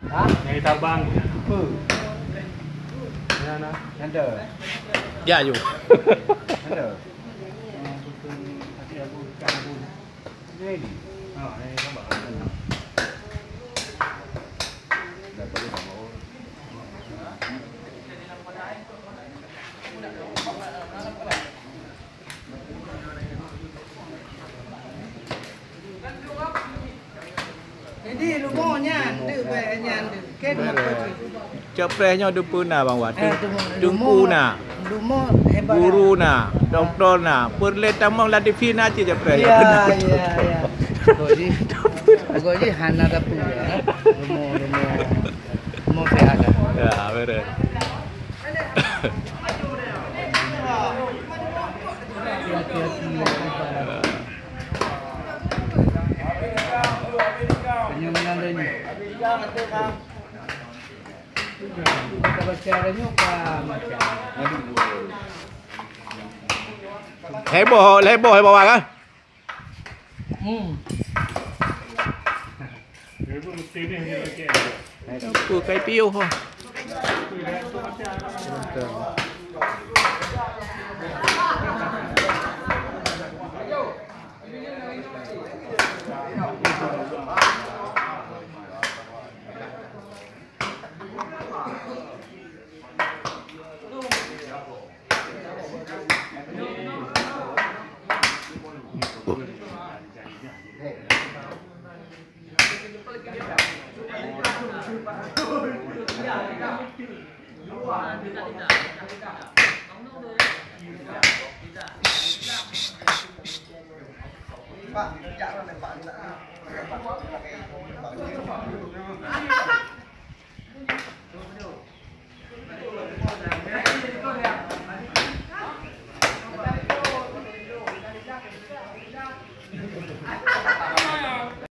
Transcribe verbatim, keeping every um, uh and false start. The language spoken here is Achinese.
Ha? Nyai tabang. Apa? Ya, nah. Nanda. Ya, yuk. Nanda. Ready. Ha, nyai tabang. Dah boleh dah mau. Jadi, lumo nyan, deuh bèk nyan deuh. Ken apa tu? Capres nyoe deuh peue na, Bang Wan? Eh, tu, Teungku lumo, na. Lumo hebat. Guru na, doktor na. Peureulèe tamong lam T V na cit capres. Ya, ya, ya. Pokok jih, pokok jih hana tapi ya. Lumo, lumo. Lumo sehat dah. Ya, betul. Hati-hati. Senyum nyan dah ni. Baca-baca dah nyoe ka macam. Heboh, heboh, heboh bawah kan? Hmm. Apa kai piôh ha?